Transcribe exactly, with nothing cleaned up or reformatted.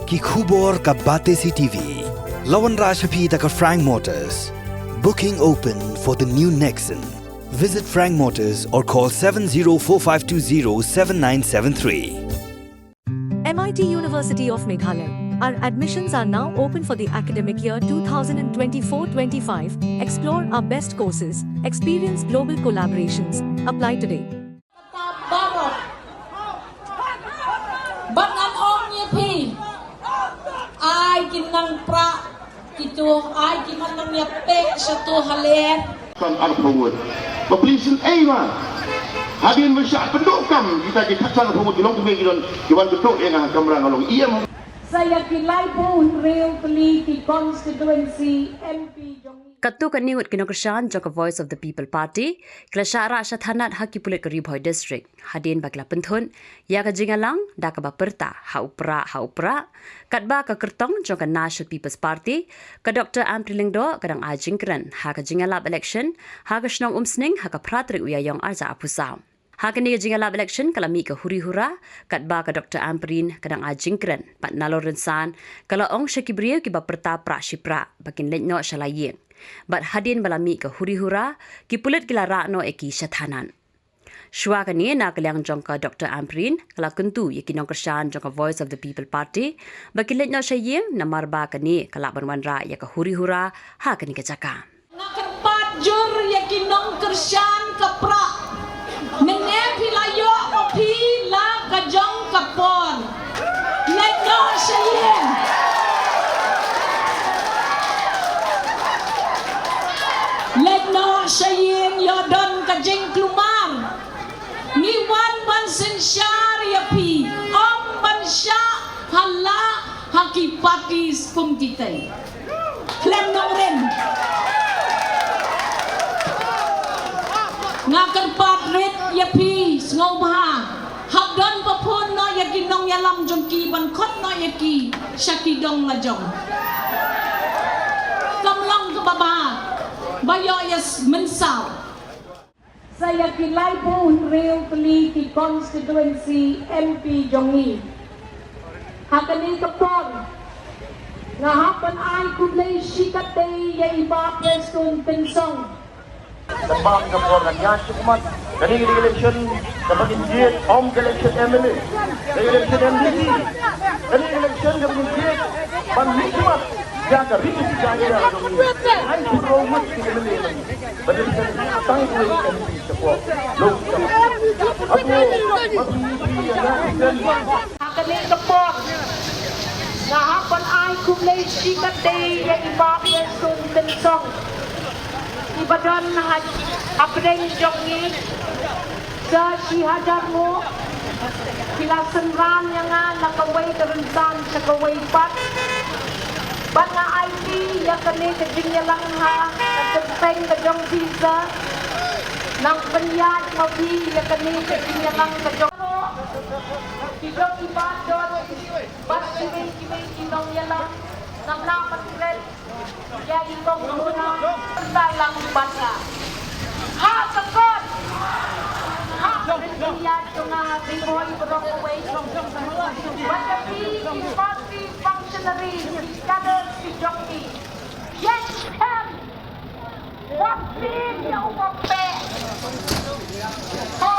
Ki khubor ka Batesi T V. La wanrah sha phi da ka Frank Motors. Booking open for the new Nexon. Visit Frank Motors or call seven zero four five two zero seven nine seven three. M I T University of Meghalaya. Our admissions are now open for the academic year twenty twenty-four twenty-five. Explore our best courses, experience global collaborations. Apply today. Bad ngan ong ïa phi, ai ki nang pra, ki tu, ai ki man nang ïa pek sha tu haler. Kan arphew ngut. Ba pli sien ei ma. Hadien ba shah pynduh kam kita ki khatsan arphew ngut ki long kumne ki don ki wan pynduh ïa nga ha kamra nga long ïa em. Sa ïa ki laiphew hynriew tylli ki constituency M P jong ngi. Katto katne ngut ki nongkyrshan jong ka Voice of the People Party ki la shah rah shah thanat ha ki pulit ka Ri Bhoi District hadien ba ki la pynthut ïa ka jingïalang da kaba pyrta ha u prah ha u prah, katba ka kyrtong jong ka National People's Party, ka Doctor Ampareen Lyngdoh, ka dang ai jingkren ha ka jingïalap election ha ka shnong Umsning ha ka phra tarik u Ïaïong arhajar arphew saw. Ha kane ka jingïalap election ka la mih ka huri hura, katba ka Doctor Ampareen ka dang ai jingkren, bad nalor rynsan ka la ong sha ki briew kiba pyrta prah shi prah ba kin leit noh sha la ïing. Bad hadien ba la mih ka huri hura, ki pulit ki la rah noh ïa ki sha thanat. Shuwa kane, na ka liang jong ka Doctor Ampareen ka la kyntu ïa ki nongkyrshan jong ka Voice of the People Party ba kin leit noh sha ïing, namar ba kane ka lah ban wanrah ïa ka huri hura ha kane ka jaka. Nga kyrpad jur ïa ki nongkyrshan ka prah. Mynne phi la ïoh ma phi la ka jong ka por. Leit noh sha ïing. Leit noh sha ïing, ïoh don ka jingkulmar. Ngi wan ban synshar ïa phi, ym ban shah ha la ha ki party skum kitei. Khlem nongrim. Nga kyrpad rit ïa phi, sngewbha hap don ba phone noh ïa ki nongïalam jong ki ban khot noh ïa ki sha ki dong la jong. Kam long kaba bha ba ïoh ïa mynsaw. Sa ïa ki laiphew hynriew tylli ki constituency M P jong ngi. Ha kane ka por nga hap ban ai khublei shikatdei ïa i Bah Prestone Tynsong. Ka bam ka por ngan ïa shu khmat. Kane ka election kaba ngin jied, ym ka election M L A. Ka election M D C. Kane ka election kaba ngin jied ban mih khmat ïa ka ri ka jong ngi. Ai shu rong mat ki M L A. Ha kane ka por nga hap ban ai khublei shikatdei ïa i Bah Prestone Tynsong, iba don ha hapdeng jong ngi. Sa shi hajar mo ki la synran ïa nga na kawei ka rynsan sha kawei pat. Bad nga aiti ïa kane ka jingïalang ha ka kyrteng ka jong phi sa. Nang pynïaid ma phi ïa kane ka jingïalang ka jong ki jong i Bah Don bad kiwei kiwei ki nongïalang. Nang nang pynbret ïa i kong Luna. Pynta lang bad nga ha ka kot. Ha ka pynïaid jong nga, Ri Bhoi baroh kawei. Bad ïa phi ki party functionaries, ki cadres ki jong ngi. Ïeng skhem. Wat pyn ïa u bapeh. Ba